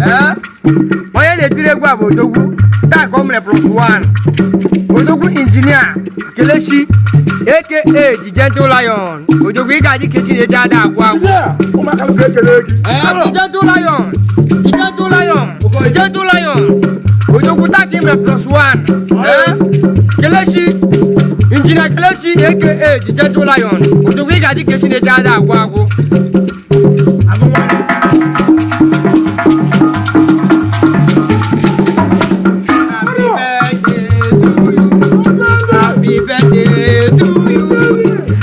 Ee, onye na-etiri egwu a bụ Odogwu. Taa ka o mere plus one. Odogwu Injinia Kelechi, aka The Gentle Lion. Odogwu, ị ga-adị ka echi na-eji ada agwụ agwụ. Ụmụaka m ga-ekele gị. Ee, The Gentle Lion, The Gentle Lion, The Gentle Lion. Odogwu, taa ka ị mere plus one. Ee, Kelechi, Injinia Kelechi, aka The Gentle Lion. Odogwu, ị ga-adị ka echi na-eji ada agwụ agwụ. Happy birthday to you. Happy birthday to you.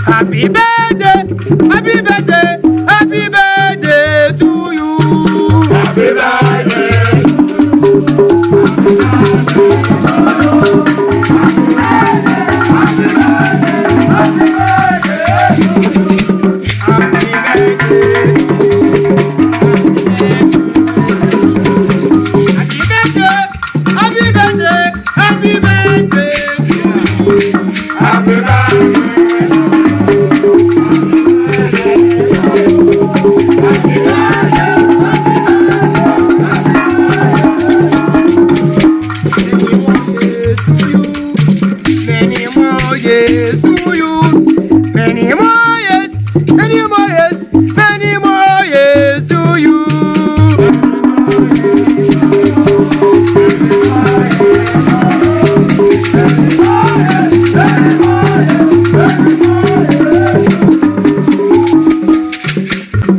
Happy birthday, happy birthday, happy birthday to you. Happy birthday. Happy birthday. Happy birthday, happy birthday, happy birthday to you. Happy birthday. Many more years to you. Many more years to you. Many more years, many more years, many more years to you.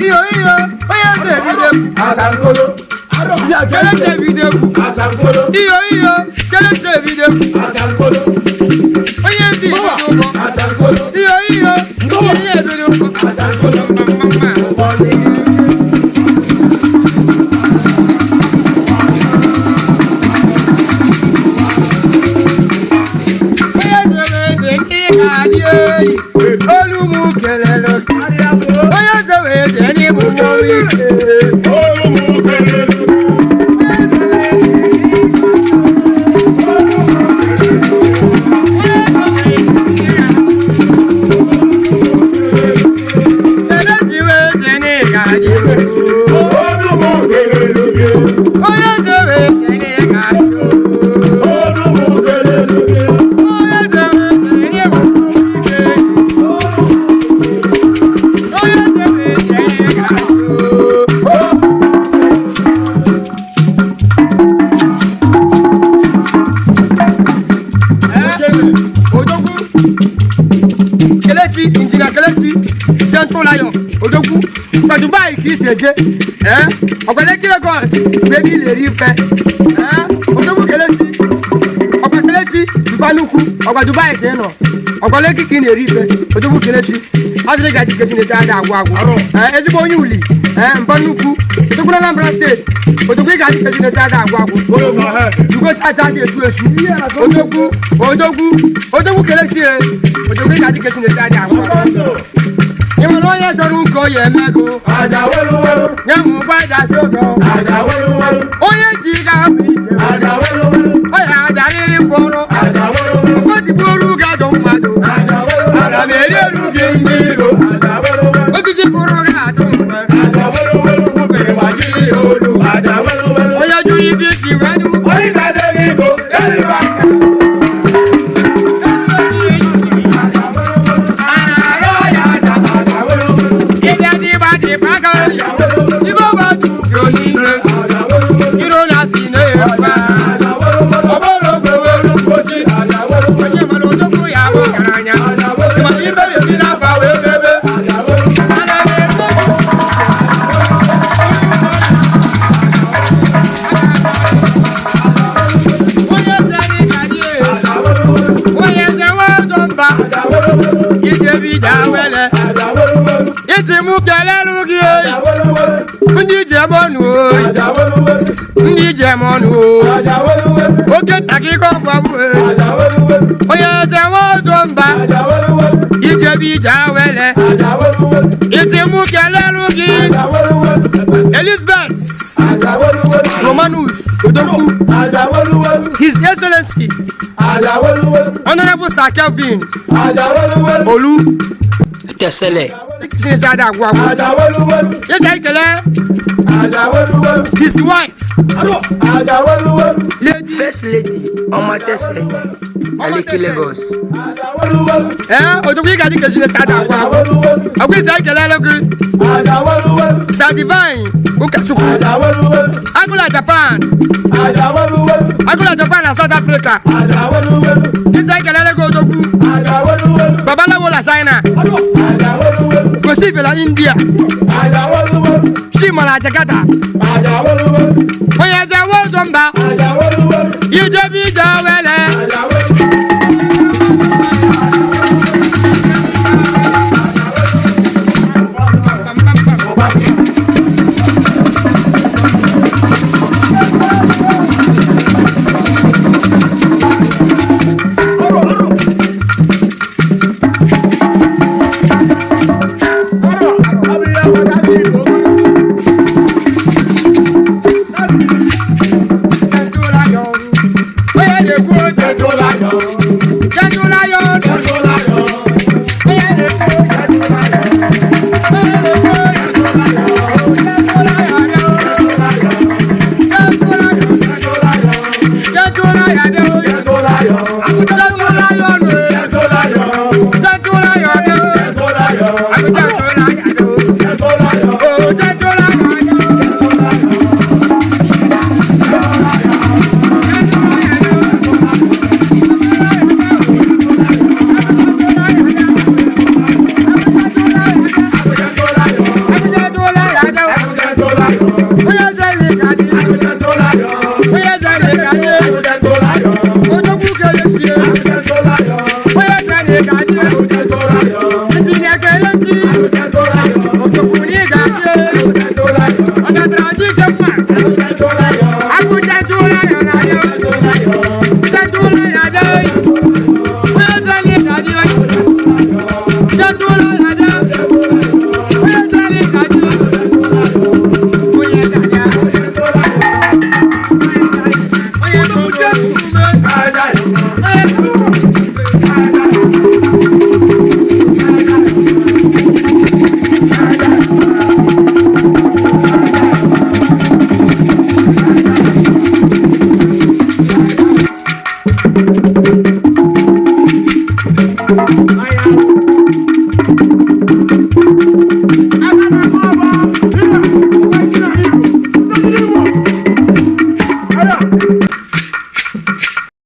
Iyo iyo, onye eze ebido egwu. Asankolo. Kelechi ebido egwu. Asankolo. Iyo iyo, Kelechi ebido egwu. Asankolo. Onye eze ebido ụgbọ. Asankolo. Iyo iyo, onye ebido ụgbọ. Asankolo. Mama. Ụfọdụ. Onye zere eze ndị ga-adị oyi, olu m kelere gị. Onye zere eze n'ịbụ mmọnwụ ike. Olu m kelelu. Kelechi wee eze ndị ga-adị oyi. Olu m kelelu gị. Onye zere eze ndị ga-adị oyi. Olu m kelelu gị. Onye zere eze n'ịbụ mmọnwụ ike. Onye zere eze ndị ga-adị oyi. Odogwu Kelechi, Injinia Kelechi, Gentle Lion. Odogwu, kwa Dubai ka isi eje. Ee, ọkwa Lekki, Lagos bụ ebe ị na-eri ife. Ee, Odogwu Kelechi, ọkwa Kelechi Mpanukwu, ọkwa Dubai ka ị nọ, ọkwa Lekki ka ị na-eri ife. Odogwu Kelechi, adịrị ga jike Chineke ada agwụ agwụ. Ee, ezigbo onye uli. Ee, Mpanukwu, Odogwu na Anambra Steeti. Odogwu, ị ga-adị ka Chineke ada agwụ agwụ. Ugo chacha dị esu esu. Odogwu, Odogwu, Odogwu Kelechi e. Odogwu, ị ga-adị ka Chineke adị agwụ agwụ. Ị nwere onye chọrọ ụka ọ ya emego. Aja welu welu. Nye m ụgbọ aja si ụzọ. Aja welu welu. Onye ji ga-abụ ije. Aja welu welu. Ọ ya adarịrị mkpọrọ. Aja welu welu. Otigbuoru ga-adọ mmadụ. Aja welu welu. Ana m eri eru gị ndị iro. Aja welu welu. Osisi pụrụ ga-atụ mgbe. Aja welu welu. Wufere gbajiri ya olu. Aja welu welu. Onye jụrụ ibe iji wedu. Onye ga-adị n'igbo, eliba. A na-arịọ ya aja. Aja welu welu. Ịbịa dịgba dịgba aka. Ibe ọgba tụfuru n'ihe. Aja welu welu. Iro na-asị na-ekwe. Aja welu welu. Ọbọrọ ogwe welu mpochi. Aja welu welu. Onye mara odogwu ya bụ ọgaranya. Aja welu Mana ibe esi n'afa wee bebe. Aja welu welu. Ana m eme. Onye eze dị ka dị e. Aja welu welu. Onye eze nwe ọzọ mba. Aja welu welu. Ije bi ije awele. Aja welu welu. Isi mụ kelelu gị oyi. Aja welu welu. Ndị ije m ọnụ oyi. Aja welu welu. Ndị ije m ọnụ oyi. Aja welu welu. Oke nta gị ka ọ bụ abụ e. Aja welu welu. Onye eze nwe ọzọ mba. Aja welu welu. Ije bi ije awele. Aja welu welu. Isi mụ kelelu gị. Aja welu welu. Elizabeth Aja welu welu. Romanus Odogwu. Aja welu welu. His Excellency Aja welu welu. Honorable Sir Kelvin Aja welu welu. Olu Tesele. Chineke ada agwụ agwụ. Aja welu welu. Eze ekele. His wife, Lady First Lady Ọmatẹsẹyìn Aleke Lagos. Ee, odogwu, ị ga-adị ka Chineke ada agwa. Ọgwa isi, ekelele gị. Sir Divine Ụkọchukwu Agụla Japan, Agụla Japan na South Africa, isi ekelele gị, odogwu. Babalawo na China, gosi ife na India, Chima na Jakarta, onye eze nwe ụzọ mba ijebe.